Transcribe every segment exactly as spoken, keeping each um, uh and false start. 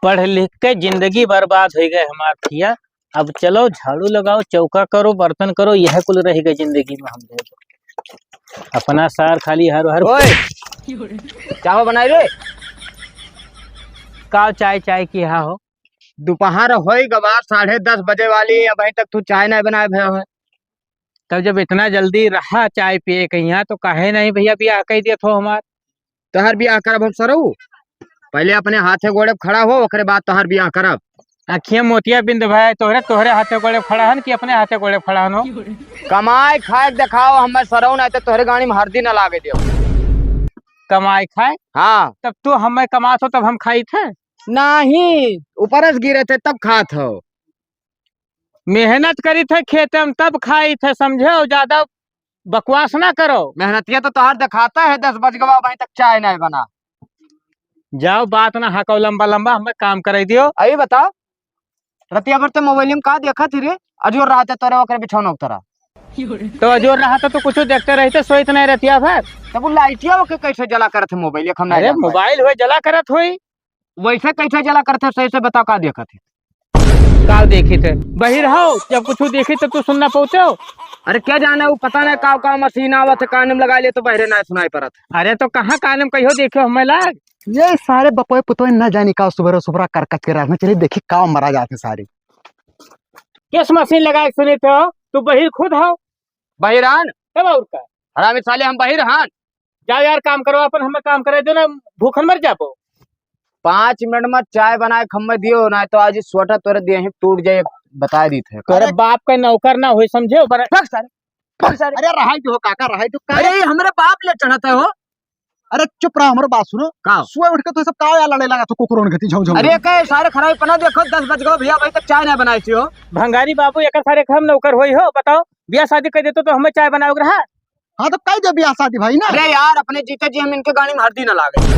पढ़ लिख के जिंदगी बर्बाद होइ गए हमार थिया। अब चलो, झाड़ू लगाओ, चौका करो, बर्तन करो, यह कुल रहि गए जिंदगी में हम लोग। अपना सार खाली हर हर ओए, चाहो बनाई रे? का चाय, चाय की हा हो? दोपहर होइ गवा, साढ़े दस बजे वाली, अबहीं तक तू चाय नाहीं बनाए भए हो। तब जब इतना जल्दी रहा चाय पिए के यहाँ, तो काहे नाहीं भइया बियाह कइ दिया थो हमार? तोहर बियाह करब हम सरऊ? पहिले अपने हाथे गोड़े पे खड़ा हो, ओकरे बाद तोहर बियाह करब। अखिया मोतिया बिंद भए, तोहरे, तोहरे हाथे गोड़े पे खड़ा हन कि अपने हाथे गोड़े पे खड़ा हन हो? कमाए खाए के देखाओ हमें सरऊ, नाहीं तो तोहरे गाड़ी में हरदी न लागे देब। कमाए खाए? हाँ। तब तू हमें कमात हो तब हम खाई थे? नाहीं, ऊपर से गिरे थे तब खात हो। मेहनत करी थे खेते में तब खाई थे, समझे हो? ज्यादा बकवास ना करो। मेहनतिया तो तोहार देखाता है, दस बज गवा, अबहीं तक चाय नाहीं बना। जाओ, बात ना हकाओ लंबा लंबा, हमें काम कराई दियो। अभी बताओ, रतिया भर ते मोबाइल में का देखा थी रे? अजोर रहा था तोरे ओकरे बिछौना उतरा। तो अजोर रहा था तो कुछ देखते रहते, सोइत नाहीं रतिया भर। तब वो लाइटिया ओके कैसे जला करत है मोबाइल, एक हम नाहीं अरे जान पाए। मोबाइल हुए जला करत होई। वैसे कैसे जला करत है, सही से बताओ का देखत है? का देखी थे? बहिर हो, जब कुछ देखी तो तू सुन ना पउते हो। अरे क्या जाने, वो पता नहीं का, का मशीन आवत है, कान में लगा ले तो बहरे ना सुनाई पड़त। अरे तो कहाँ कान में कहियो देखियो हमें लाग? ये सारे बपोए पुतोए न जानी का सुबह सुबह करकच के रात में चली देखी का मरा जाते सारे। किस मशीन लगा के सुनी थे हो? तू बहिर खुद हो। बहिरान? तब और का? हरामी साले हम बहिर हन। जाओ यार, काम करो अपन, हमें काम करे दो ना, भूखन मर जाबो। पाँच मिनट में चाय बनाए के हमें दियो, ना तो आज स्वेटर तोरे देह ही टूट जाए, बता दी थे। तोरे बाप का नौकर ना होई, समझे हो? बड़ा भग सारे, भग सारे। अरे रहाई दो काका, रहाई दो का? अरे ये हमरे बाप ले चढ़त है हो। अरे चुप रहा, हमरे बात सुनो। का? सुबह उठ के तो सब का यार लड़े लगा तो कुकुरों घती झौ झौ। अरे के सारे खराबी पना देखो, दस बज गो भइया, अबहीं तक चाय नाहीं बनाई थी हो। भंगारी बाबू, एकर सारे के हम नौकर होई हो, बताओ, बियाह शादी कर देतो तो हमें चाय बनावे के रहा। हाँ, तो कह दे बियाह शादी भाई ना। अरे यार, अपने जीते जी हम इनके गाड़ी में हरदी न लागे।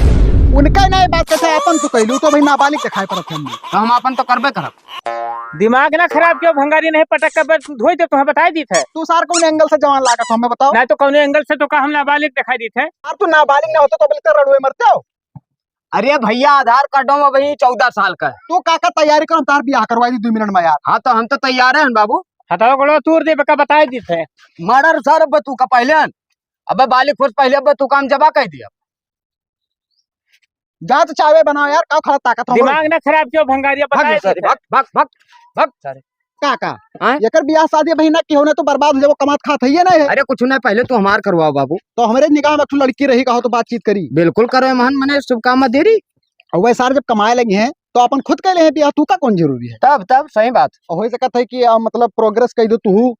उनका ही नहीं बात कहते, अपन तो कहलू, तो भाई नाबालिग के खाए पड़त है हमने। तो हम अपन तो करबे करब। दिमाग ना खराब कियो, भंगारी नहीं पटक के बस धोई दे, तुम्हें बताई दी थे। तू सार कौन एंगल से जवान लागत हो, हमें बताओ। नहीं तो कौन एंगल से तो का हम नाबालिग दिखाई दी थे? यार, तू नाबालिग ना होते तो बिल्कुल रड़ुए मरते हो। अरे भइया, आधार कार्डो में अबहीं चौदह साल का है। तू काका तैयारी कर, हम तार बियाह करवाई दी दो मिनट में यार। हाँ, तो हम तो तैयार हैं बाबू। हथवा गोड़वा तूर दे, बका बताई दी थे। मर्डर सर, अब तू का पहले हन। अबे बालिग खुश पहले, अब तू काम जबा कह दिया। जा तो चावे बनाओ यार, का खड़ा ताकत हो? दिमाग ना खराब कियो भंगारिया, भग बताई दी थे। भग, भग, भग, भग सारे। का, का? हाँ? एकर बियाह शादी अबहीं ना किहो ना तो बर्बाद हो जाबो, कमात खात है ये ना है। अरे कुछ ना, पहले तू हमार करवाओ बाबू। तो हमरे निगाह में एक ठो लड़की रही, कहो तो बातचीत करी। बिल्कुल करो, महन मने शुभकामना दे रही। और वह सार जब कमाए लगी हैं तो अपन खुद कह ले हैं बियाह, तू का कौन जरूरी है? तब, तब सही बात। और हो सकत है कि, आ, मतलब progress कह दो तू।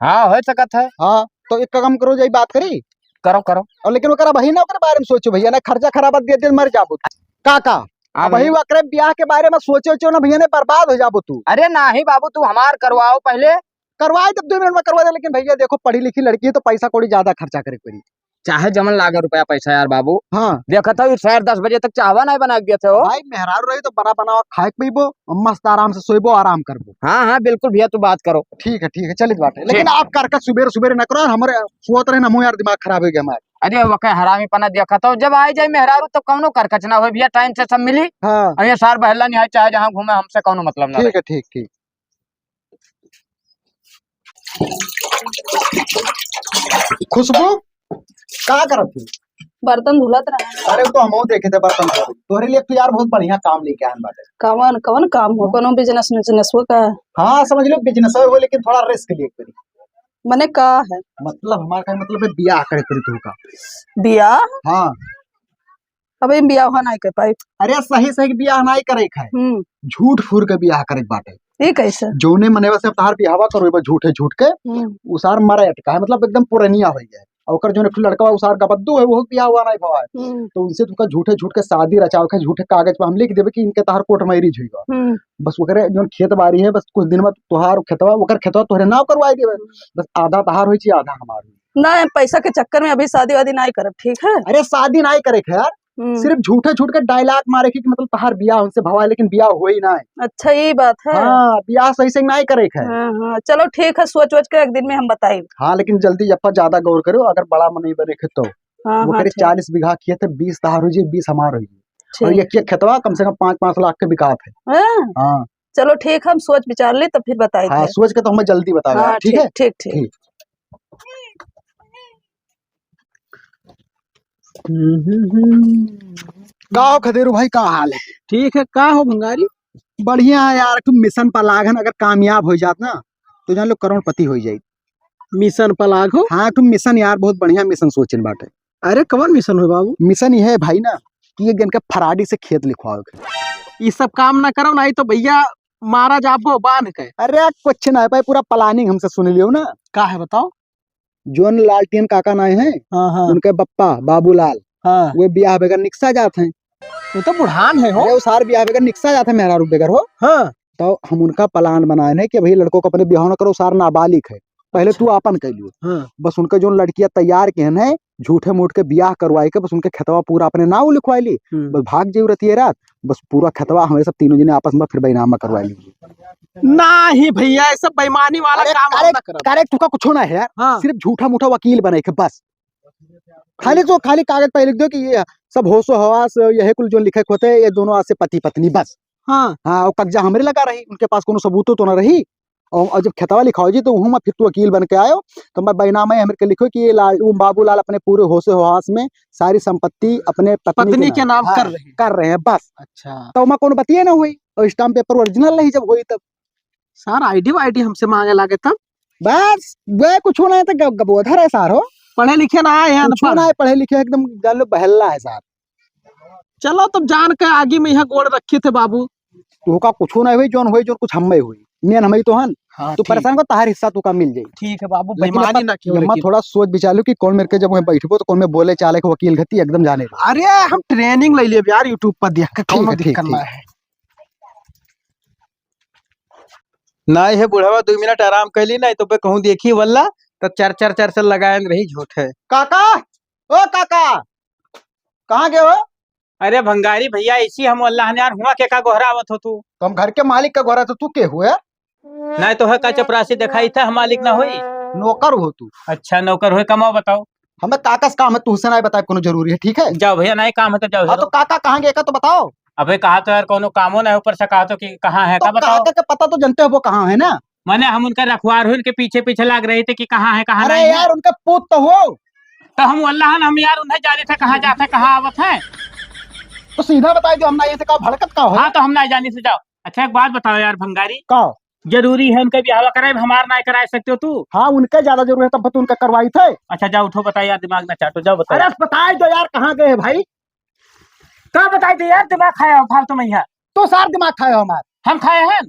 हाँ, हो सकत है। हाँ, तो एक काम करो, जाई बात करी। करो, करो। और लेकिन ओकरा वही ना, ओकरे बारे में सोचो भइया, ना खर्चा खराबा दे दे मर जाबो। का, का? हाँ अब वही भइया। ओकरे बियाह के बारे में सोचे, सोचे ना भइया ने बर्बाद हो जाबो तू। अरे नाही बाबू, तू हमार करवाओ पहले। करवाए तब दो मिनट में करवा दे, लेकिन भइया देखो पढ़ी लिखी लड़की है तो पैसा कौड़ी ज्यादा खर्चा करे के पड़ी। चाहे जमन लागे रुपया पैसा यार बाबू। हाँ। देखत हो, ई साढ़े दस बजे तक चाहवा नहीं बना के देते हो। भाई मेहरारू रही तो बना बनावा खाए के पीबो, मस्त आराम से सोइबो, आराम करबो। हाँ, हाँ, बिल्कुल भइया, तू बात करो। ठीक है, ठीक है, चलित बाटे। लेकिन ठीक। आप करके सुबेरे सुबेरे न करो, हमरे सोत रहे ना, मुँह यार दिमाग खराब हो गया हमारे। अरे वके हरामी पना देखत हो, जब आए जाए मेहरारू तो कौनो करकच ना होए भइया, टाइम से सब मिली। हाँ। और ये सार बहला नहीं आए, चाहे जहाँ घूमे, हमसे कौनो मतलब ना ठीक रहे। है, ठीक, ठीक। खुशबू, का करत है? बर्तन धुलत रहा। अरे, तो हमहू देखे थे बर्तन धोए। तोहरे लिए तो यार बहुत बढ़िया काम लेके आन बाटे। कवन, कवन काम हो? कोनो business उजनेस हो का? हाँ, समझ लो business हो, लेकिन थोड़ा risk लिए करी। मने का है? मतलब हमार का मतलब है बियाह करे करी तू का। बियाह? हाँ। अब हम बियाह नहीं कर पाई। अरे सही सही बियाह नहीं करे के है। हम्म। झूठ फूर के बियाह करे के बाटे। ये कैसे? जौने मनेवा से तहार बियाहवा करो बा झूठे झूठ के, हम्म। उ सार मरे अटका है, मतलब एकदम पुरनिया हो गया है। और ओकर जौन एक लड़का बा, उ सार गबद्दू है, वो बियाह हुआ नहीं भवा है। हम्म। तो उनसे तुमका झूठे झूठ के शादी रचावे के, झूठे कागज पर हम लिख देबे कि इनके तहार court marriage हुई बा। हम्म। बस ओकरे जौन खेत बाड़ी है, बस कुछ दिन में तोहार खेतवा, ओकर खेतवा तोहरे नाव करवाई देबे। बस आधा तहार होई ची, आधा हमार होई। ना, पैसा के चक्कर में अभी शादी वादी नहीं करब, ठीक है? अरे शादी नहीं करे के है यार, हम्म। सिर्फ झूठे झूठ के dialogue मारे के कि मतलब तहार बियाह उनसे भवा है, लेकिन बियाह होई ना है। अच्छा, ये बात है। हाँ, बियाह सही से नहीं करे के है। हाँ, हाँ, चलो ठीक है, सोच वोच के एक दिन में हम बताई। हाँ, लेकिन जल्दी यप्पा ज्यादा गौर करो, अगर बड़ा मनई बने के तो। हाँ, वो हाँ, करे ठीक। चालीस बीघा खेत है, बीस तहार हो जाए, बीस हमार हो जाए। ठीक। और ये, ये खेतवा कम से कम पाँच, पाँच लाख के बिकात है। हाँ। हाँ। चलो ठीक, हम सोच विचार ले तब फिर बताई हाँ, थे। सोच के तो हमें जल्दी बताओ यार, हाँ, ठीक है? ठीक, ठीक, ठीक। ठीक। का हो खदेरू भाई, का हाल है? ठीक है, का हो भंगारी? बढ़िया है यार, तुम मिशन पर लागन, अगर कामयाब हो जात ना, तो जान लो करोड़पति हो जाई। मिशन पर लाग हो? हाँ, तुम मिशन यार, बहुत बढ़िया मिशन सोचिन बाटे। अरे, कवन मिशन हो बाबू? मिशन ये है भाई ना, कि एक जन के फराडी से खेत लिखवाओ के। ये सब काम ना करो, नहीं तो भैया मारा जाबो बांध के। अरे, कुछ ना है भाई, पूरा प्लानिंग हमसे सुन लियो ना। का है बताओ? जोन लालटेन काका नाय हैं, हाँ, हाँ। उनके बप्पा बाबूलाल, हाँ। वे बियाह बगैर निकसा जात हैं। वो तो बुढ़ान है हो। अरे, वो सार बियाह बगैर निकसा जात हैं, मेहरारू बगैर हो। हाँ। तो हम उनका प्लान बनाए हैं कि भाई लड़कों को अपने बियाह न करो, सार नाबालिग है, पहले अच्छा। तू आपन कर लियो। हाँ। बस उनका जोन लड़कियां तैयार के हैं, झूठे मूठ के बियाह करवाए के, बस उनके खेतवा पूरा अपने नाव लिखवाए ली, हम्म। बस भाग जाई रतिये रात, बस पूरा खेतवा हमें सब तीनों जने आपस में फिर बैनामा करवा लीजिए। नाही भैया, ये सब बेईमानी वाला अरे, काम हम अरे, ना करब। अरे, तुका कुछो ना है यार, हाँ। सिर्फ झूठा मूठा वकील बने के बस। खाली तो, खाली कागज पे लिख दो कि ये सब होशो हवास, यही कुल जो लिखे होते हैं, ये दोनों आज से पति पत्नी बस। हाँ। हाँ, और कब्जा हमरे लगा रही, उनके पास कोनो सबूतो तो ना रही। और, और जब खेतवा लिखाओ जी, तो उहू में फिर तू वकील बन के आयो, तो मैं बैनामा हमरे के लिखो कि ये लाल, वो बाबूलाल अपने पूरे होशो हवास में सारी संपत्ति अपने पत्नी के पत्नी के नाम नाम हाँ, कर रहे हैं। कर रहे हैं, बस। अच्छा। तो ओमा कोनो बतिये ना हुई, और स्टाम्प पेपर ओरिजिनल रही जब हुई तब। सार आईडी वाईडी हमसे मांगे लागे तब? बस, वे कुछ होना है तो ग-, गबोधर है सार हो। पढ़े लिखे ना है, कुछ अनपढ़। होना है, पढ़े लिखे एकदम जान लो बहल्ला है सार। चलो, तब जान के आगे में यहाँ गोड़ रखी थे बाबू। तोहका कुछो ना होई, जौन होई, जौन कुछ हम्मे होई। मेन हम्मे तो हन। हाँ, तू ठीक। परेशान को, तहार हिस्सा तोहका मिल जाई। ठीक है बाबू, लेकिन बेईमानी अम्मा, ना क्यों अम्मा लगी? थोड़ा सोच विचार लो कि कौन मेरे के जब वहीं बैठबो तो कौन में बोले चाले के वकील घती एकदम जाने दो। अरे, हम ट्रेनिंग ले लिए यार, YouTube पर देख के, ठीक कौनो है, ठीक, दिक्कत ना ठीक। है। ना, ये बुढ़वा दो मिनट आराम कर ली ना, तो पे कहूँ देखी वल्ला, तो चर चर चर चर लगायन रही झूठ है। काका, ओ काका, कहाँ गए हो? अरे भंगारी भैया, इसी हम अल्लाह ने यार हुआ के का गोहरावत हो तू? तो हम घर के मालिक का गोहरा, तो तू के हुए? नहीं तो है का चपरासी दिखाई था, हम मालिक ना होई। नौकर हो तू। अच्छा नौकर होए, कमाओ बताओ। हमें काका से काम है, तुझसे नहीं बताए कोनो जरूरी है, ठीक है? जाओ भैया, नहीं काम है तो जाओ, हाँ, हेलो। तो काका कहाँ गए का तो बताओ। अबे कहा तो यार कोनो कामो नहीं, ऊपर से कहा तो कि कहाँ है तो का बताओ। काका का पता तो जानते हो वो कहाँ है ना? माने हम उनका रखवार हो, उनके पीछे पीछे लाग रहे थे कि कहाँ है, कहाँ अरे नहीं है। यार, उनका पूत तो हो। तो हम अल्लाह न, हम यार उन्हें जाने थे कहाँ जाते, कहाँ आवत है। तो सीधा बताई दो, हम ना ये से का भड़कत का हो। हाँ, तो हम ना जाने से जाओ। अच्छा, एक बात बताओ यार भंगारी। का? जरूरी है उनका ब्याह कराए, हमार ना कराए सकते हो तू? हाँ, उनका ज्यादा जरूरी है, तब तो उनका करवाई थे। अच्छा, जाओ उठो, बताओ यार, दिमाग ना चाटो, जाओ बताओ। अरे, बताई दो यार, कहाँ गए हैं भाई? का बताई दे यार, दिमाग खाया हो फालतू में यहाँ। तो सार दिमाग खाए हो हमार। हम खाए हैं? घर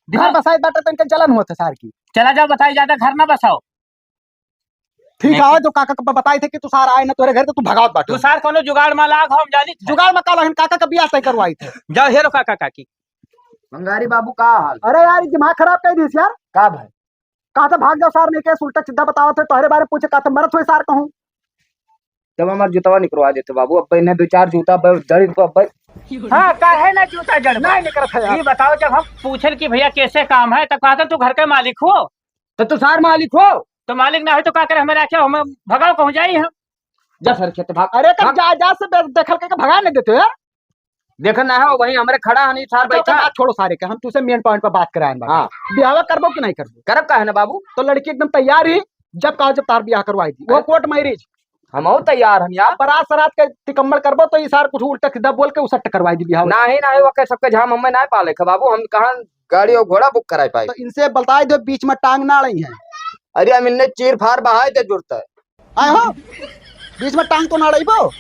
दिमाग बसाए बाटे तो इनके जलन होत है सार की। चला जाओ, बताई ज्यादा घर ना बसाओ। ठीक नहीं है, तो काका का बताई थे कि तू सार आए ना तोरे घर तो तू भगावत बाटे। तू सार कोनो जुगाड़ में लाग हो, हम जानी थे। जुगाड़ में का लागिन, काका का बियाह तय करवाई थे। जाओ हेरो काका काकी। भंगारी बाबू का हाल? अरे यार, दिमाग खराब कर दिस यार। का भाई? कहा था भाग जाओ सार, नहीं के उल्टा सीधा बतावत है, तोहरे बारे में पूछे, कहा था मरत हुए सार कहूँ। तब हमार जूतवा निकलवा देते बाबू, अब इन्हें दो चार जूता ब-, जड़ी को अब। हाँ, काहे ना जूता जड़? नहीं निकलत है यार। ये बताओ, जब हम पूछल कि भैया कैसे काम है, तब कहा था तू घर के मालिक हो। तो तू सार मालिक हो। तो मालिक ना हो तो का करे, हमें रखे हो, हमें भगाओ कहूँ जाई हम। जा सर खेत भाग। अरे तब भाग। जा, जा से बे-, देखल के भगा नहीं देते यार। देखा ना है, वहीं हमरे खड़ा हनी सार अच्छा, बैठा। बात छोड़ो सारे के, हम तुझसे मेन पॉइंट पर बात कराएन बात। हाँ। ब्याह करबो कि नहीं करबो? करब काहे ना बाबू? तो लड़की एकदम तैयार ही, जब कहा जब तार ब्याह करवाई दी, वो अरे। कोर्ट मैरिज। हम और तैयार हन यार। बारात सरात के तिकम्मड़ करबो तो ई सार कुछ उल्टा सीधा बोल के उसट करवाई दी ब्याह। नाही, नाही, ओके सबके झाम हमें ना पाले के बाबू, हम कहाँ गाड़ी और घोड़ा बुक कराए पाए। तो इनसे बताई दो, बीच में टांग ना अड़ई है। अरे हम इन्हें चीर फाड़ बहाए दे जुड़ता है। आए हो, बीच में टांग तो ना अड़इबो।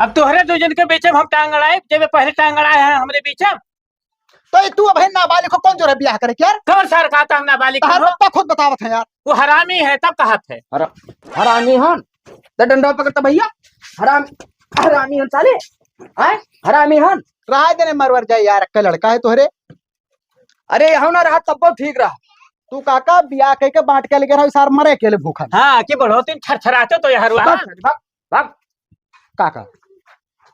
अब तोहरे दो जन के बीच में हम टांग अड़ाए, जब पहले टांग अड़ाए हैं हमरे बीच में। तो ये तू अबे नाबालिग हो, कौन जोरे ब्याह करे के यार? कौन सार कहा था हम नाबालिग तहार हो? पप्पा खुद बतावत है यार। वो हरामी है तब कहत है। हरा-, हरामी हन। तो डंडा पकड़ता भैया। हराम, हरामी हन साले। हैं? हरामी हन। रहा देने मरवर जाए यार, अक्का लड़का है तोहरे। अरे, यहाँ ना रहा, तब बहुत ठीक रहा। तू काका बियाह कह के बांट के लेके रहा, सार मरे अकेले भूखा। हाँ, कि बढ़ोतिन छरछराते तो यार हुआ। भाग, भाग, भाग। काका,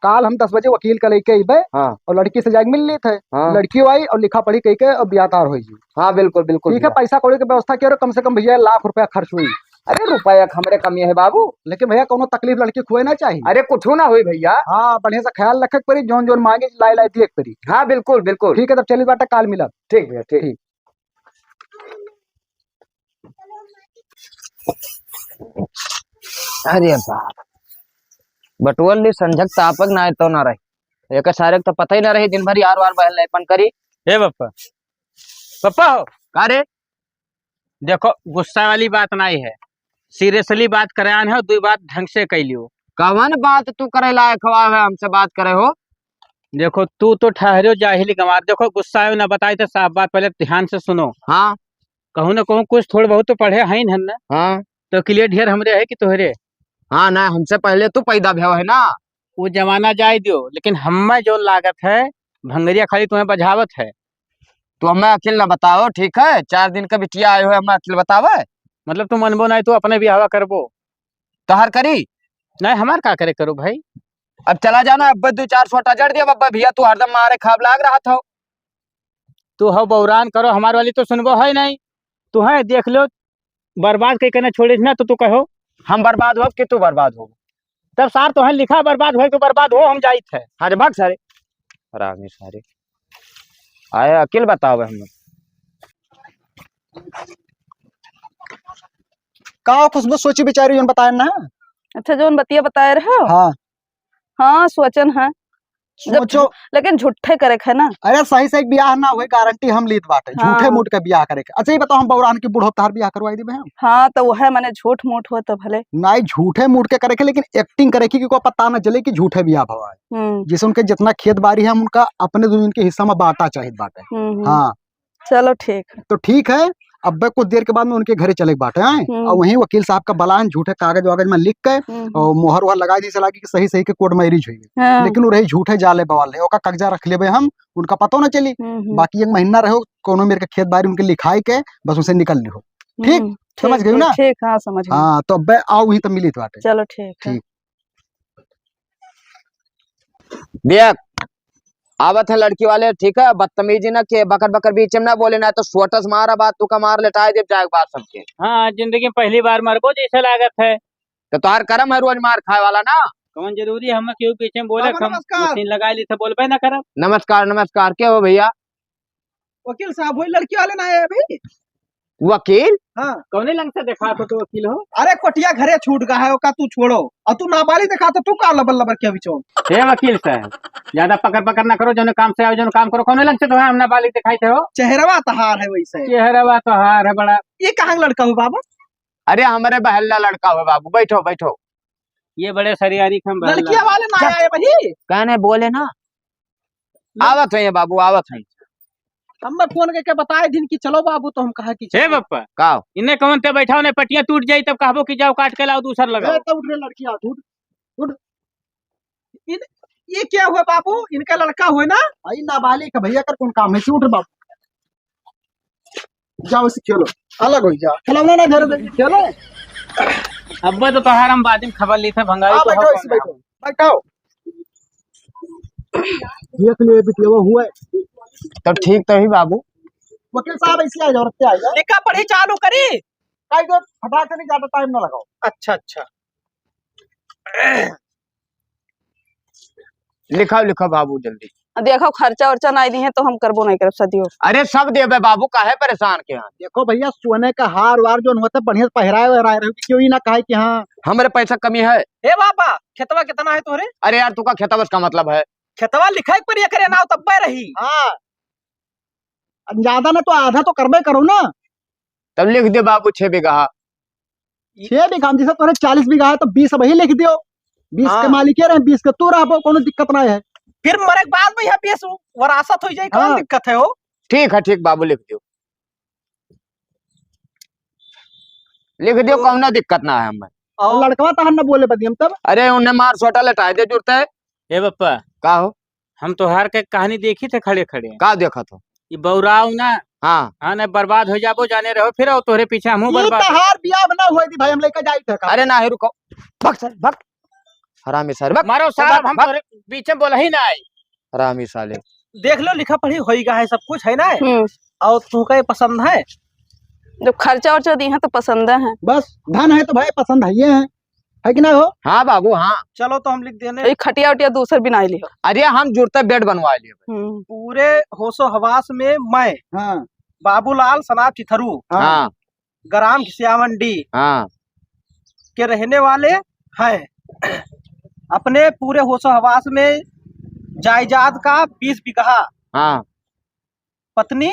काल हम दस बजे वकील का लेके अइबे हाँ। और लड़की से जाके मिल ली थे। हाँ। लड़की आई और लिखा पढ़ी कह के और बियाह तार हो जी। हाँ, बिल्कुल, बिल्कुल ठीक है, भैया। पैसा कौड़ी की व्यवस्था किया, कम से कम भैया लाख रुपया खर्च हुई। अरे रुपया के हमरे कमी है बाबू। लेकिन भैया कौनो तकलीफ लड़की खुए ना चाहिए। अरे कुछ ना होई भैया। हाँ, बढ़िया से ख्याल रखे के पड़ी, जौन जौन मांगे लाई लाई दिए के पड़ी। हाँ बिल्कुल बिल्कुल। ठीक है, तब चली बाटे, काल मिलब। ठीक भैया, ठीक। ठीक। अरे बाप, बटुअल ली संझक तापक ना तो ना रही, एक सारे तो पता ही ना रही, दिन भर यार वार बहल लेपन करी। ए पप्पा, पप्पा हो। का रे? देखो, गुस्सा वाली बात नहीं है, seriously बात करान है, दुई बात ढंग से कह लियो। कवन बात तू करे लायक हवा है, हमसे बात करे हो? देखो, तू तो ठहरो जाहिल गंवार। देखो, गुस्सा है ना, बताई तो साफ बात, पहले ध्यान से सुनो। हाँ। कहूँ ना कहूँ कुछ थोड़ बहुत तो पढ़े हैं ना। हाँ। तो के लिए ढेर हमरे है कि तोहरे? हाँ ना, हमसे पहले तू पैदा भ्यो है ना। वो जमाना जाए दियो, लेकिन हमें जो लागत है, भंगरिया खाली तुम्हें बझावत है। तू हमें अकिल ना बताओ, ठीक है? चार दिन का बिटिया आयो है, हमें अकिल बतावे। मतलब तू मनबो नहीं, तू अपने बियाहवा करबो। तोहार करी? नहीं, हमार का करे करो भाई? अब चला जाना, अब दो चार सोटा जड़ दिया, अब भैया तू हरदम मारे खाब लाग रहा था। तू हो बौरान करो, हमार वाली तो सुनबो है नहीं। तू है देख लो, बर्बाद कई के ना छोड़िस ना, तो तू कहो। हम बर्बाद हो कि तू बर्बाद हो? तब सार तोहन लिखा बर्बाद होए तो बर्बाद हो, हम जाइत है। हाँ, जब भाग सारे। हरामी सारे। आए अकिल बतावे हमें। का हो खुशबू, सोची विचारी जौन बताए ना? अच्छा, जौन बतिया बताए रहे हो? हाँ। हाँ, सोचन है। जब सोचो। लेकिन झूठे करे के है ना। अरे सही सही बियाह ना हुए, गारंटी हम लीत बाटे। हाँ। झूठे मूठ के बियाह करे के। अच्छा, ये बताओ, हम बौरान के बूढ़ो तार बियाह करवाई देबे हम? हाँ, तो वह मने झूठ मूठ हो तो भले। नहीं, झूठे मूठ के करे के, लेकिन acting करे के, कि कोई पता ना चले कि झूठे बियाह भवा है। हम्म। जैसे उनके जितना खेत बाड़ी है, हम उनका अपने दुनिया के हिस्सा में बांटा चाहित बाटे। हम्म, हम्म। हाँ। चलो ठीक है। तो ठीक है, अब्बे कुछ देर के बाद में उनके घरे चले के बाटे, हैं? हम्म। और वहीं वकील साहब का बलान झूठे कागज वागज में लिख के हम्म, हम्म। और मोहर वोहर लगा दी, चला कि सही सही के court marriage हुई। हाँ। लेकिन वो रही झूठे जाले बवाले, ओका कब्जा रख लेबे हम, उनका पतो ना चली। हम्म, हम्म। बाकी एक महीना रहो, कोनो मेरे के खेत बाड़ी उनके लिखाई के, बस उसे निकल लिहो। ठीक? हम्म, समझ ठीक, गई ठीक, ना? ठीक, हाँ, समझ गई। हाँ, तो अब्बे आओ वहीं तो मिलित बाटे। चलो ठीक है। ठीक। देख, आवत है लड़की वाले, ठीक है, बदतमीजी ना के, बकर बकर बीच में ना बोले, ना तो सोटस मारा बात, तू का मार लेटाए देब जाए बात सबके। हाँ, जिंदगी में पहली बार मरबो जैसे लागत है। तो तोहार करम है रोज मार खाए वाला ना। कौन जरूरी है हम केहू बीच में बोले, बाबा, हम नमस्कार। मशीन लगा ली तो बोलबे ना करब। नमस्कार, नमस्कार, के हो भैया? वकील साहब, वही लड़की वाले ना आए अभी? वकील? हाँ। कौने लंग से देखा तो तू वकील हो? अरे, कोटिया घरे छूट गया है, ओका तू छोड़ो। और तू नाबालिग देखा तो तू का लबर लबर के बिचो? हे वकील साहब, ज्यादा पकड़ पकड़ ना करो, जौन काम से आओ, जौन काम करो, कौने लंग से तो है, हम नाबालिग दिखाई थे हो? चेहरवा तोहार है वैसे। चेहरवा तोहार है बड़ा। ये कहाँ का लड़का हो बाबा? अरे, हमारे बहल्ला लड़का हो बाबू, बैठो, बैठो। ये बड़े सरियारी खम बहल्ला। लड़किया वाले ना आए वही? कहने बोले ना। ले। आवत है ये बाबू, आवत है। हम फोन करके बताए दिन कि चलो बाबू, तो हम कहा कि हे चलो। बप्पा, का? इन्हें कौन ते बैठाओ, ने पटिया टूट जाई, तब कहबो कि जाओ काट के लाओ दूसर लगाओ। ए, तो उठ रे लड़किया, उठ, उठ। इन, ये क्या हुआ बाबू? इनका लड़का हुआ ना? आई नाबालिग है भैया, कर कौन काम है? उठ बाबू, जाओ इसे खेलो, अलग हो जा, खिलौना ना घर में खेलो। अब्बे तो तोहार हम बाद में खबर ली थे, भंगाई हाँ, तो बैठो, हो इसे कौन बैठो, बैठो। देख लो, ये बिटिया हुआ है। तब ठीक तो ही बाबू। वकील साहब, ऐसे आ जाओ, रखते आ जाओ। लिखा पढ़ी चालू करी। कही दो, फटाक से नहीं, ज्यादा टाइम ना लगाओ। अच्छा, अच्छा। लिखाओ, लिखाओ बाबू, जल्दी। देखो, खर्चा उर्चा नहीं दिए तो हम करबो नहीं करब सदियो। अरे, सब देबे बाबू, काहे परेशान के हैं? देखो भैया, सोने का हार वार जो होता, बढ़िया से पहिराए वहराए रहो, कि क्यों ही ना कहे कि हाँ। हमरे पैसा कमी है। हे बाबा, खेतवा कितना है तोहरे? अरे यार, तू का खेतवा से का मतलब है? खेतवा लिखाई पर ये करे नाव तब्बे रही। हाँ। अब ज्यादा ना तो आधा तो करबे करो ना। तब लिख दे बाबू, छह बीघा। छह बीघा में जैसे तोरे चालीस बीघा है तो बीस वही लिख दियो। बीस के हाँ। मालिक ये रहे, बीस के तू रहबो, कोनो दिक्कत ना है। फिर मरे के बाद में यह बीस वरासत हो जाए, कौन हाँ। दिक्कत है हो? ठीक है, ठीक बाबू, लिख दियो, लिख दियो, तो कौनो दिक्कत ना है हमें। और लड़कवा तहन न बोले बदियम तब। अरे उन्हें मार सोटा लेटाए दे जुड़ते है। ए बप्पा, का हो? हम तोहार के कहानी देखी थे खड़े खड़े। का देखत हो? ये बौराव ना। हाँ। हाँ, ना बर्बाद हो जाबो, जाने रहो, फिर आओ तोहरे पीछे हमहू ये बर्बाद हो। तहार बियाह ना होई दी भाई, हम लेके जाई थे का? अरे ना, हे रुको। भग सर, भग। हरामी सर, भग। मारो साहब, भग, हम भग। तोहरे पीछे बोला ही ना आई। हरामी साले। देख लो, लिखा पढ़ी होई गा है, सब कुछ है ना? हम्म। और तू का ये पसंद है? जब खर्चा उर्चा दी हैं तो पसंद है। बस, धन है तो भाई पसंद है, ये है, है कि ना हो? हाँ बाबू, हाँ। चलो तो हम लिख देने। ये खटिया उटिया दूसर बिनाई लियो। अरे हम जुड़ते बेड बनवा लिए। हम्म। पूरे होशो हवास में मैं हाँ। बाबूलाल सनाब चिथरू हाँ। हाँ। ग्राम घिसियावंडी हाँ। के रहने वाले हैं। अपने पूरे होशो हवास में जायदाद का बीस बीघा हाँ। पत्नी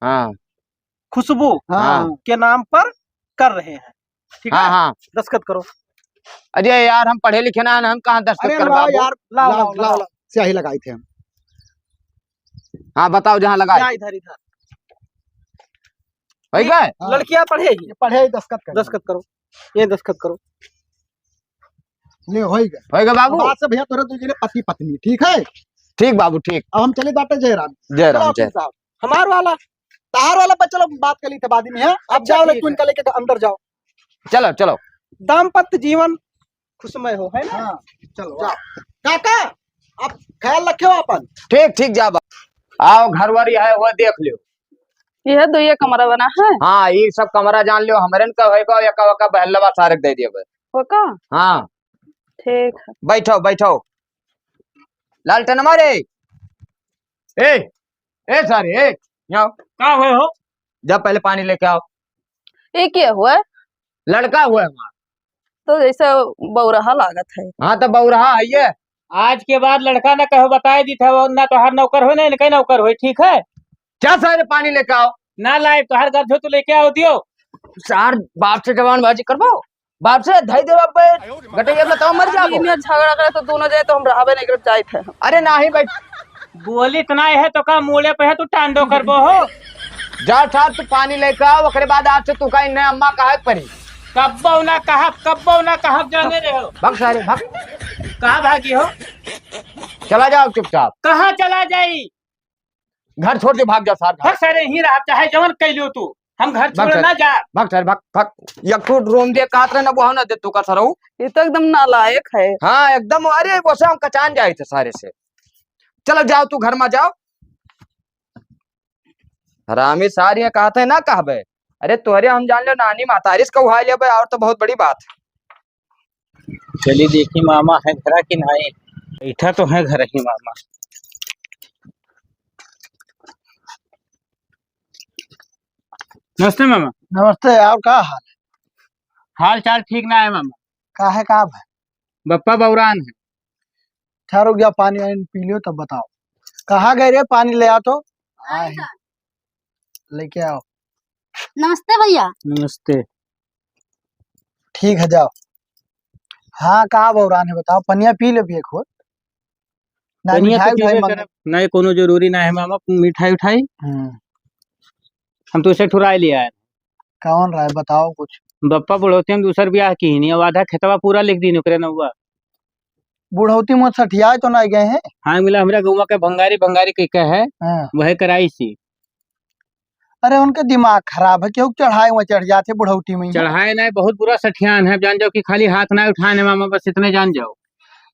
हाँ। खुशबू हाँ। के नाम पर कर रहे हैं। ठीक हाँ, है? हाँ। दस्तखत करो। अरे यार, हम पढ़े लिखे ना हैं, हम कहाँ दस्तखत अरे करवाबो? लाओ यार, लाओ, लाओ, लाओ, लाओ, लाओ। लाओ। स्याही लगाई थे हम। हाँ, बताओ जहाँ लगाए। या इधर, इधर। होई गए? हाँ। लड़कियाँ पढ़े ही। ये पढ़े ही, दस्तखत कर। दस्तखत करो, ये दस्तखत करो। ले, होई गए। होई गए बाबू। अब आज से भैया तोरे दू जने पति पत्नी, ठीक है? ठीक बाबू, ठीक। अब हम चले जाते जयराम। जयराम, चलो जय। वकील साहब, हमार वाला, तहार वाला पर चलो बात कर ली थे बाद में, हैं? अब अच्छा, जाओ, ठीक लड़कियों है। का लेके अंदर जाओ। चलो, चलो। दाम्पत्य जीवन खुशमय हो, है ना? हाँ, चलो, जाओ। काका, आप ख्याल रखे हो अपन। ठीक, ठीक, जा बा-, आओ, घर वारी है, वो देख लियो। यह दो ये कमरा बना है? हाँ, ये सब कमरा जान लियो, हमरे न का होएगा, एका वका बहलवा सारे के दे दिए बस। वो का? हाँ। ठीक है। बैठो, बैठो। लालटेनमा रे। ए, ए सारे, ए, यहाँ आओ। का हुए हो? जा पहले पानी लेके आओ। ये क्या हुआ? लड़का हुआ है हमारा। तो जैसे बौरहा लागत है। हाँ, तो बौरहा है ये। आज के बाद लड़का न कहो, बताए दी था, वो ना तोहार नौकर होई, ना इनके नौकर होई, ठीक है? जा सारे पानी लेके आओ। ना लाए, तोहार गधो तो लेके आओ दियो। सार बाप से जबान बाजी करबो, बाप से धई देबो, अबे गटैया में तो मर जाबो। इन्हें झगड़ा करे तो दोनों जाए तो हम रहबे नहीं करब, जाइत है। अरे नाही भाई। बोली इतना है तो का मूड़े पे है तू टांडो करबो हो? जा सार तू पानी लेके आओ, ओकरे बाद आज से तू का इन्हें अम्मा कहे के पड़ी। कब्बो ना कहब, कब्बो ना कहब, जाने रहे हो। भाग सारे, भाग। कहाँ भागी हो? चला जाओ चुपचाप। कहाँ चला जाई? घर छोड़ के भाग जा सार, घर। भाग सारे, यहीं रह, चाहे जवन कह लियो तू, हम घर भाग छोड़ सारे, ना जा। भाग सारे, भाग, भाग। एक ठो रोम दे काट रहे ना, वो ना दे तू का सरऊ। ये तो एकदम नालायक है। हाँ, एकदम, अरे, वैसे हम कचान जाए थे सारे से। चलो जाओ, तू घर में जाओ। हरामी सार ये कहते हैं ना कहबे। अरे, तोहरे हम जान लो, नानी महतारी से कहुआ लेबे, और तो बहुत बड़ी बात। चली देखी मामा है घरा कि नाई। बैठा तो है घर ही मामा। नमस्ते मामा। नमस्ते, और का हाल है? हाल चाल ठीक ना है मामा। का है, का भाई? बप्पा बौरान है। ठहरो, गया पानी वानी पी लियो तब बताओ। कहाँ गए रे, पानी ले आ तो। आए हैं। लेके आओ। नमस्ते भैया। नमस्ते। ठीक है, जाओ। हाँ, का बौरान है बताओ, पनिया पी लो भी एक घूँट। ना पनिया तो मिठाई उठाई पीबे मंगा। करब। नहीं, कोनो जरूरी ना है मामा, मिठाई उठाई। हम्म। हम तो उसे ठुराए लिया है। कौन रहा है, बताओ कुछ। बप्पा बुढ़ौती में दूसर ब्याह की ही नहीं, अब आधा खेतवा पूरा लिख दीन ओकरे नौवा। बुढ़ौती में सठियाए तो नहीं गए हैं? हाँ, मिला हमरा गौवा के भंगारी, भंगारी के कहे, हाँ। वह कराई सी। अरे, उनके दिमाग खराब है, क्यों चढ़ाए हुए चढ़ जाते बुढ़ौती में ही? चढ़ाए नहीं, बहुत बुरा सठियान है, जान जाओ कि खाली हाथ ना उठाने मामा, बस इतने जान जाओ।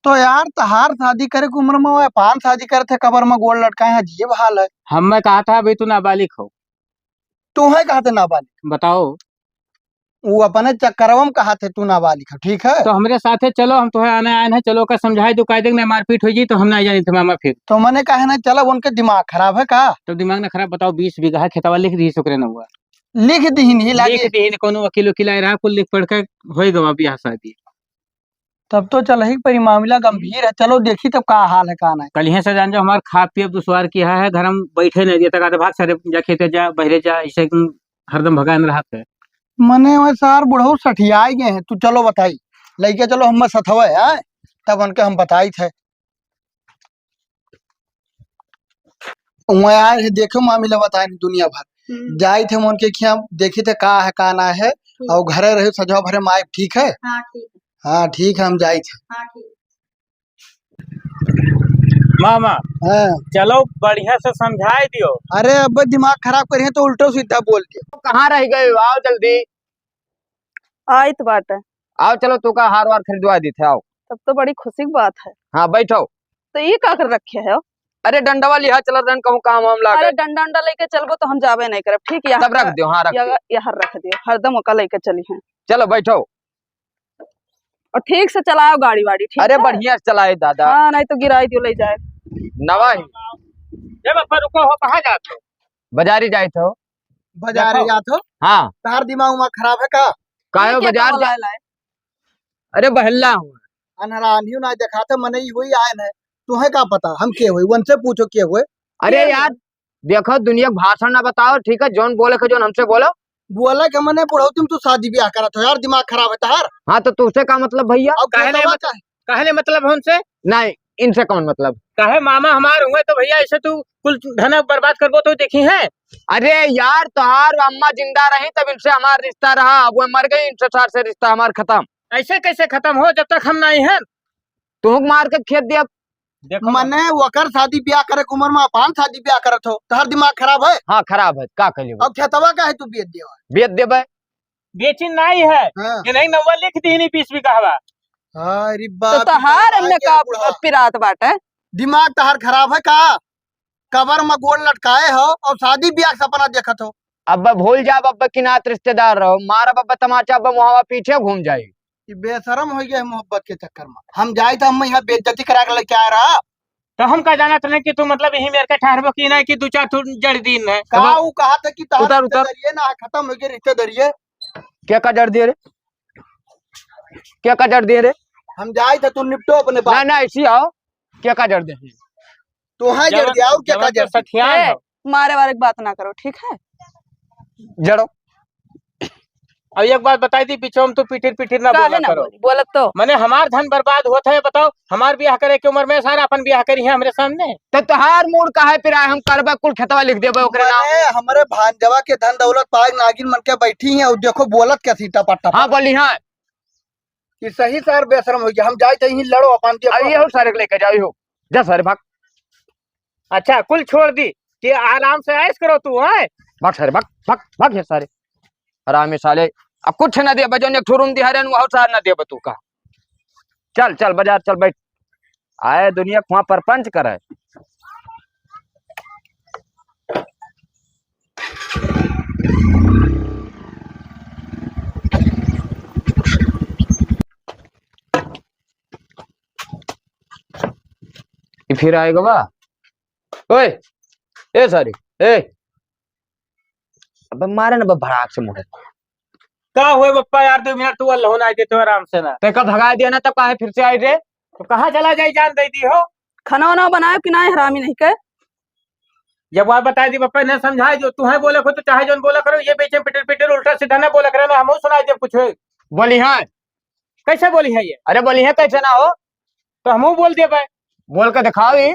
तो यार, तहार शादी करे की उम्र में वो पान शादी करे थे, कबर में गोड़ लटकाए हैं, अजीब हाल है। हम मैं कहा था, अभी तू नाबालिग हो। तू है कहा थे नाबालिग? बताओ। वो अपने चक्करवा में कहा थे तू नाबालिग हो, ठीक है? तो हमरे साथे चलो, हम तोहे आने आए हैं, चलो का समझाए दो, कायदे में मारपीट हो जी तो हम ना जानी थे मामा फिर। तो मने कहे ना चलो, उनके दिमाग खराब है का? तो दिमाग ना खराब, बताओ, बीस बीघा खेतवा लिख दी ओकरे नौवा। लिख दी नहीं लागे। लिख दी नहीं, कोनो वकील वकील आए रहा, कुल लिख पढ़ के होए गवा ब्याह शादी। तब तो चल ही परी, मामला गंभीर है। चलो देखी तब का हाल है का नहीं। कलिहे से जान जाओ, हमार खा पियब दुश्वार किहा है, घर में बैठे नहीं दिए तक आते भाग सारे जा खेते जा बहरे जा, ऐसे एकदम हरदम भगाए में रहत है। मने वह सार बुढ़ऊ सठियाए गए हैं, तू चलो बताई, लइके चलो हम सथवे आए, तब उनके हम बताई थे। वह आए हैं, देखो मामला बताए दुनिया भर। हम्म। जाई थे उनके खिया, देखी थे का है का ना है, ठीक। और घरे रहे सजवा भरे माई, ठीक है? हाँ, ठीक है। हाँ, ठीक है, हम जाई थे। हाँ, ठीक। मामा, हाँ। चलो बढ़िया से समझाए दियो। अरे अब दिमाग खराब करिए तो उल्टो सीधा बोल दियो। कहाँ रह गए? आओ जल्दी। आइत बाटे। आओ चलो, तू का हार वार खरीदवा दी थे, आओ। तब तो बड़ी खुशी की बात है। हाँ, बैठो। तो ये का कर रखे हो? अरे डंडवा लिहा चलत रहन, कहूँ काम वाम लागे। अरे डंडा उंडा लेके चलबो तो हम जाबे नहीं करब, ठीक है? तब रख दियो, हाँ, रख दियो। यहाँ रख दियो, हरदम ओका लेके चली हैं। चलो बैठो। और ठीक से चलाओ गाड़ी वाड़ी, ठीक अरे है? बढ़िया से चलाए दादा। हाँ, नहीं तो गिराई दियो, ले जाए। नवा ही। ए बापा, रुको हो, कहाँ जात हो? बाजारी जाइत हो। बाजारे देखो। जात हो? हाँ। तार दिमाग उमाग खराब है का? काहे ये हो क्या बाजार कमल जा-, लाए लाए? अरे बहल्ला हूँ। अनहरा आन्हियो ना देखात है, मनई हुई आए न। तुहे का पता हम के हुई, उनसे पूछो के हुए। अरे के यार, हुए? देखो दुनिया के भाषण ना बताओ, ठीक है? जौन बोले के जौन हमसे बोलो। बोले के मने बुढ़ौती में तू शादी ब्याह करत हो यार, दिमाग खराब है तहार। हाँ तो तुझसे का मतलब भैया? अब काहे नहीं खेतवा मत-, का काहे नहीं मतलब हमसे? नहीं, इनसे कौन मतलब? काहे मामा हमार हुए तो भैया ऐसे तू कुल धन बर्बाद करबो तो देखी है। अरे यार, तोहार अम्मा जिंदा रही तब इनसे हमार रिश्ता रहा, अब वो मर गई, इनसे सार से रिश्ता हमार खत्म। ऐसे कैसे खत्म हो जब तक हम नहीं हैं? तुहूँ मार के खेत दिया। देखो मने ओकर शादी ब्याह करे के उम्र में अपन शादी ब्याह करत हो, तोहार दिमाग खराब है? हाँ, खराब है, का कर लेबो? अब खेतवा का है तू बेच देवा? बेच देबे। बेची नहीं है। हाँ। ये नहीं नंबर लिख दी नहीं बीस बीघा हवा। अरे तो बाप रे, तहार आगे में का बुढ़ा। पिरात बाटे? दिमाग तहार खराब है का? कबर में गोड़ लटकाए हो और शादी ब्याह के सपना देखत हो। अब भूल जाब, अब किनात रिश्तेदार रहो, मारब अब तमाचा, अब मुहावा पीछे घूम जाई। ई बेशरम हो गया है मोहब्बत के चक्कर में। हम जाई तो हम यहाँ बेइज्जती करा के लेके आ रहा। तो हम का जानत रहे कि तू मतलब यही मेर के ठहरबो कि नहीं कि दू चार ठो जड़ दिन है। का तब ऊ कहा था कि तहार उतर, उतर। रिश्तेदारिये ना है, खत्म हो गया रिश्तेदारिये। के का जड़ दिए रे? के का जड़ दिए रे? हम जाई थे, तू निपटो अपने बात। ना, ना, ऐसी आओ। के का जड़ दे? तू है जड़ जवन, दिया, और के जवन का तो जड़? सठियान ए, हो। मारे वारे की बात ना करो, ठीक है? जड़ो। अब एक बात बताई दी, बीचों में तू पिटिर पिटिर ना काहे बोला ना करो। बोली? बोलत तो। मने हमार धन बर्बाद होत है, बताओ, हमार ब्याह करे के उम्र में सारा अपन ब्याह करी है हमरे सामने। तो तोहार मूड काहे पिराए, हम करबे कुल खेतवा लिख देबे ओकरे नाम। मने हमरे भांजवा के धन दौलत पाए नागिन मन के बैठी हैं, और देखो बोलत कैसी टपा टपा। हाँ, बोली हाँ। कि सही सार बेशरम हो गया, हम जाए थे यहीं लड़ो अपन, देखो। अब ये हो सारे के लेके जाओ, ये हो। जा सारे भाग। अच्छा, कुल छोड़ दी कि आराम से ऐश करो तू, हैं? भाग सारे, भाग, भाग, भाग ये सारे। हरामी साले, अब कुछ ना दिया, बजौन एक ठो रूम दिहा रहन, वह सार ना दिया तू का। चल, चल, बाजार चल, बैठ। आए दुनिया कुआं परपंच करे। ई फिर आएगा बा। ओए, ए सारी, ए। अबे मारे ना बा भड़ाक से मुड़े। का होए बप्पा यार, दो मिनट तू अल्लाह ना आए देते हो आराम से ना। ते का भगा दिया ना, तब काहे फिर से आई रे? तो कहाँ चला जाई, जान दे दी हो? खाना वाना बनाए कि ना, हरामी नहीं के? जब बात बताई दी बप्पा, इन्हें समझाए जो तू है बोले को तो चाहे जोन बोला करो, ये बीच में पिटर पिटर उल्टा सीधा ना बोला करे ना, हमहू सुनाई दे कुछ। बोली हाँ। कैसे बोली है ये? अरे बोली है कैसे ना हो? तो हमहू बोल दे भाई। बोल के दिखाओ ये।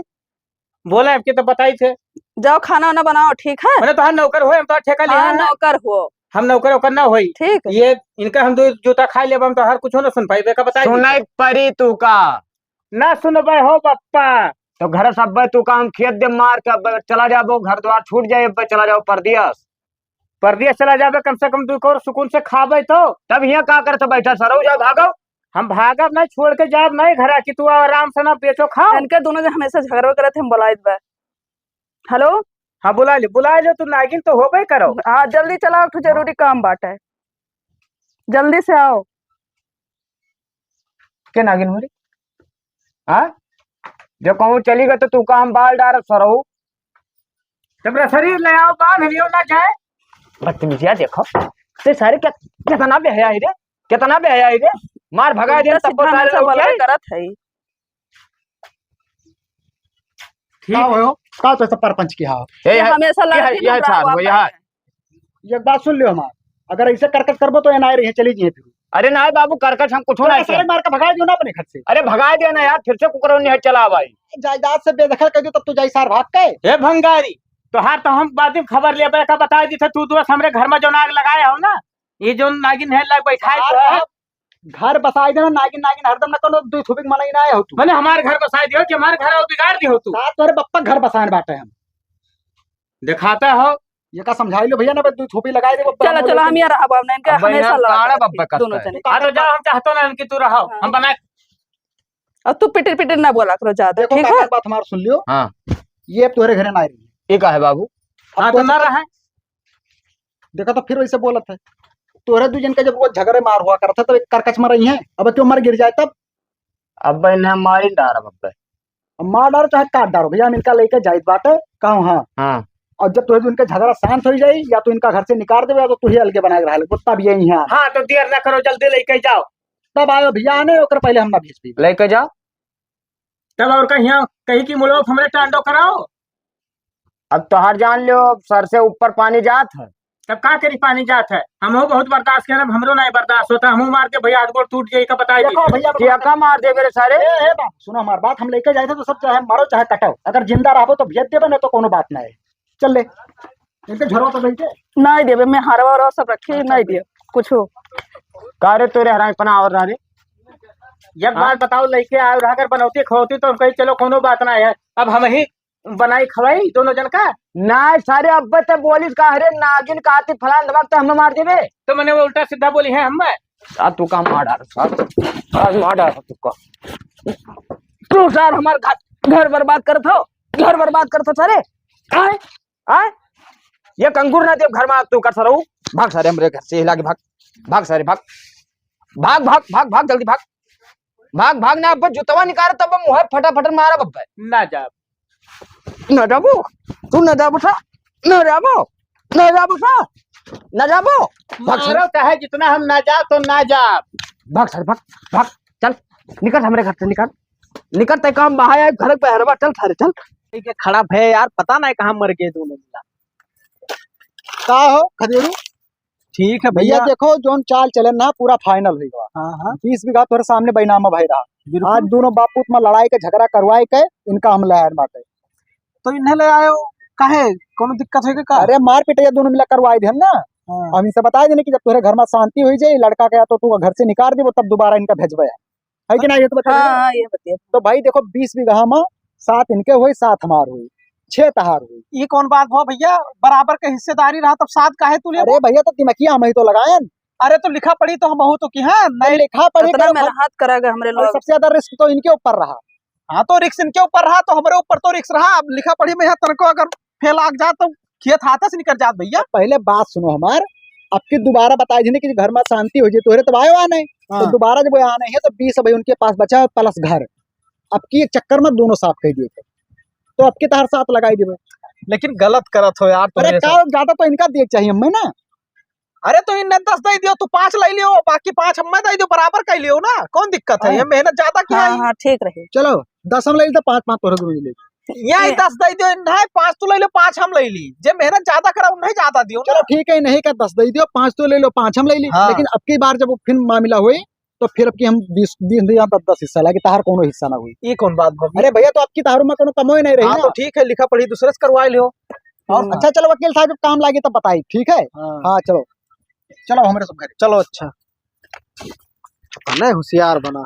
बोला आपके तो बताई थे। जाओ खाना वाना बनाओ, ठीक है? मैंने तो हाँ नौकर हो, हम तो ठेका लिया हाँ, है। नौकर हो। हम नौकर ओकर ना होई। ठीक। ये इनका हम दो जूता खा लेब, हम तो हर कुछ ना सुन पाई, बेका बताई सुनाई दी। परी तू का? ना सुनबे हो बप्पा। तो घर सब तू का हम खेत दे मार के अब चला जाबो, घर द्वार छूट जाए, अब चला जाओ परदेस। परदेस चला जाबे, कम से कम दू कौर सुकून से खाबे तो। तब हियाँ का करत बैठा सरऊ, जाओ भागो। हम भागब नहीं, छोड़ के जाब नहीं घरा कि तू आराम से ना बेचो खाओ। इनके दोनों जन हमेशा झगड़ो करत हैं, हम बुलाइत बा। हेलो? हाँ, बुला ले, बुला ले, तू नागिन तो होबे करो। हाँ, जल्दी चलाओ, एक ठो जरूरी काम बाटे, जल्दी से आओ। के नागिन हो रे? हाँ? जो कहूँ चली गए तो तू का हम बाल डारत सरऊ। तब रसरी ले आओ, बांध लियो ना जाए। बदतमीजिया देखो। ते सारे क्या, कितना बेहया है रे? कितना बेहया है रे? मार भगाए दे, उल्टा तब सीधा सारे हमेशा लोग बोला क्या है? करत है। ठीक। का हो? का तो सब परपंच की हाव? ए, ये है, हमेशा ये है, लड़की ये है लुगाई चार, वो हुआ यहाँ। पाए। एक बात सुन लियो हमार, अगर ऐसे करकट करबो तो एनाए रही, चली जिए फिर। अरे ना बाबू, करकट हम कुछ तो ना सारे किया। मार के भगा दियो ना अपने घर से। अरे भगा दियो ना यार, फिर से कुकरौनी है, चला भाई। जायदाद से बेदखल कर दियो, तब तो जाई सार भाग के। हे भंगारी, तोहार तो हम बाद में खबर लेबे का बताई दी थे, तू दोस्त हमरे घर में जो नाग लगाए हो ना, ये जो नागिन है लग बैठाए तो है। आप घर बसाई देना, नागिन, नागिन हरदम ना कोनो दुई थोपिक मनई ना आए हो तू। मने हमार घर बसाई दियो कि हमार घर और बिगाड़ दियो तू? साथ तोरे बप्पा घर बसाए बाटे हम। दिखाता हो। ये का समझाई लो भैया ना, बस दुई थोपी लगाए दे बप्पा चलो, हम चलो, लोग हम के यहाँ रहब, अब ना इनके अब हमेशा यहाँ लड़त काड़ा रहती बप्पा दोनों करता है। जने। हाँ, तो जाओ, हम चाहतो ना इनकी तू रहो, हाँ। हम बनाए। अब तू पिटिर पिटिर ना बोला करो ज्यादा, देखो ठीक है? काका, बात हमार सुन लियो। हाँ। ये अब तोहरे घरे ना रही। ये का है बाबू? अब हाँ, तो तो ना रहा है। देखा तो फिर वैसे बोलत है। तोहरे दू जन का जब रोज झगड़े मार हुआ करत है, तब एक करकच में रही है, अब क्यों मर गिर जाए तब? अब इन्हें मारी डारब अब। अब मार डारो चाहे काट डारो भैया, हम इनका लेके जाइत बाटे कहूँ। हाँ। हाँ। और जब तोहरे दू जन का झगड़ा शांत हो जाई, या तो इनका घर से निकाल देबे, या तो तुही अलगे बना के रहा लेबो, तब यही है। हाँ, तो देर ना करो, जल्दी लेके जाओ। तब आयो भैया आने, ओकर पहले हम ना भेज पीबे। लेके जाओ। तब और कहिया कही कि मुड़ो हमरे टांडो कराओ। अब तोहार जान लो, सर से ऊपर पानी जात है। तब का करी, पानी जात है, हमहू बहुत बर्दाश्त करे, अब हमरो नहीं बर्दाश्त होता, हमहू मार दे भैया, हाथ गोड़ टूट जाई, का बताई दी। देखो भैया, क्या का मार दे मेरे सारे? ए, ए बाबू, सुनो हमार बात, हम लेके जाए थे तो सब चाहे मरो चाहे कटो, अगर जिंदा रहबो तो भेज देबे, नहीं तो कोनो बात नहीं। चल ले, इनके झोरवा तो बैठे। नहीं देबे, मैं हरवा हरवा सब रखी, नहीं दियो कुछ। का रे तोरे हरामी पना और रहा रे? एक हाँ? बात बताओ, लेके आए रहा, अगर बनौती खवती तो हम कही चलो कोनो बात ना है, अब हम ही बनाई खवाई दोनों जन का। ना सारे अब्बे ते बोलिस का, अरे नागिन काती फलान दबा तो हमें मार देबे। तो मैंने वो उल्टा सीधा बोली है हमें। आ तू का मार डाल सार, आज मार डाल तू का। तू सार हमार घर, घर बर्बाद करत हो, घर बर्बाद करत हो सारे। आए, आए, ये कंगूर ना देव घर में तू कर सरऊ। भाग सारे हमरे घर से हिला के भाग, भाग सारे भाग, भाग, भाग, भाग, भाग, जल्दी भाग। भाग, भाग ना, अब जुतवा निकाल, तब मुँह फटाफट मारब अब। ना जाब। ना जाबो, तू ना जाबो सा, ना जाबो, ना जाबो सा, ना जाबो। भाग सर। मारो चाहे जितना, हम ना जाब तो ना जाब। भाग सर, भाग, भाग, चल, निकल हमरे घर से, निकल, निकल, तय काम बहाया है, घर पे हरबा, चल सारे, चल। ठीक है, खड़ा भय यार, पता नहीं कहाँ मर गए दोनों मिला। का हो खदेरू? ठीक है भैया, भैया। देखो, जोन चाल चलन ना पूरा final होइ गवा। हाँ, हाँ। बीस बीघा तोहरे सामने बैनामा भई रहा। बिल्कुल। आज दोनों बाप पूत में लड़ाई के झगड़ा करवाए के इनका हम लहर बाटे। तो इन्हें ले आयो काहे? कोनो दिक्कत है का? अरे मार पिटैया दोनों मिला करवाए देहन ना। हाँ। हम इनसे बताए देने कि जब तोहरे घर में शांति होइ जाए, लड़का के या तो तू घर से निकाल देबो, तब दोबारा इनका भेजबे। है कि ना, ये तो बताइए। हाँ, हाँ, ये बताइए। तो भाई देखो, बीस बीघा में सात इनके हुई, सात हमार हुई, छह तहार हुई। ये कौन बात हुआ भैया? बराबर के हिस्सेदारी रहा तब सात काहे तू लेबो? अरे भैया, तो दिमागिया हम ही तो लगायन। अरे तो लिखा पढ़ी तो हम बहुत तो की, हाँ, तो नहीं। लिखा पढ़ी इतना करो, मेहनत करा गए हमरे और लोग। सबसे ज्यादा risk तो इनके ऊपर रहा। हाँ, तो risk इनके ऊपर रहा तो हमरे ऊपर तो risk रहा। अब लिखा पढ़ी में यहाँ तनको अगर fail आग जात तो खेत हाथ से निकल जात भैया। पहले बात सुनो हमार, अब की दोबारा बताए देने कि घर में शांति होइ जाए, तोहरे तब आयो आने, तो हाँ। दोबारा जब वो आने हैं तो बीस भाई उनके पास बचा है plus घर, अब की एक चक्कर में दोनों साफ कह दिए थे, तो अब की तहार साथ लगाई देबे। लेकिन गलत करत हो यार, अरे तोहरे का साथ। ज्यादा तो इनका दिए चाहिए हमें ना। अरे तो इन्हें दस दे दियो, तू पाँच ले लियो, बाकी पाँच हमें दे दियो, बराबर कर लियो ना, कौन दिक्कत है? हाँ। ये मेहनत ज्यादा किया हाँ, है। हाँ, ठीक रही। चलो, दस हम ले ली तो पाँच, पाँच तोहरे दोनों ले ली। यही ये दस दे दियो, नहीं, पाँच तू ले लो, पाँच हम ले ली। जे मेहनत ज्यादा करा, उन्हें ज्यादा दियो चलो ना। ठीक है, नहीं का दस दे दियो, पाँच तू ले लो, पाँच हम ले ली। हाँ। लेकिन अब की बार जब वो फिर मामला हुई, तो फिर अब की हम बीस, बीस दिया, दस, दस हिस्सा लागे, तहार कोनो हिस्सा ना हुई। ये कौन बात भाभी? अरे भैया, तो अब की तहार में कोनो कमो ही नहीं रही हाँ, ना। तो ठीक है, लिखा पढ़ी दूसरे से करवा लियो। और हम्म। अच्छा, चलो वकील साहब, जब काम लागे तब बताई, ठीक है? हाँ। हाँ, चलो, चलो हमरे सब घरे। चलो, अच्छा। नहीं, होशियार बना।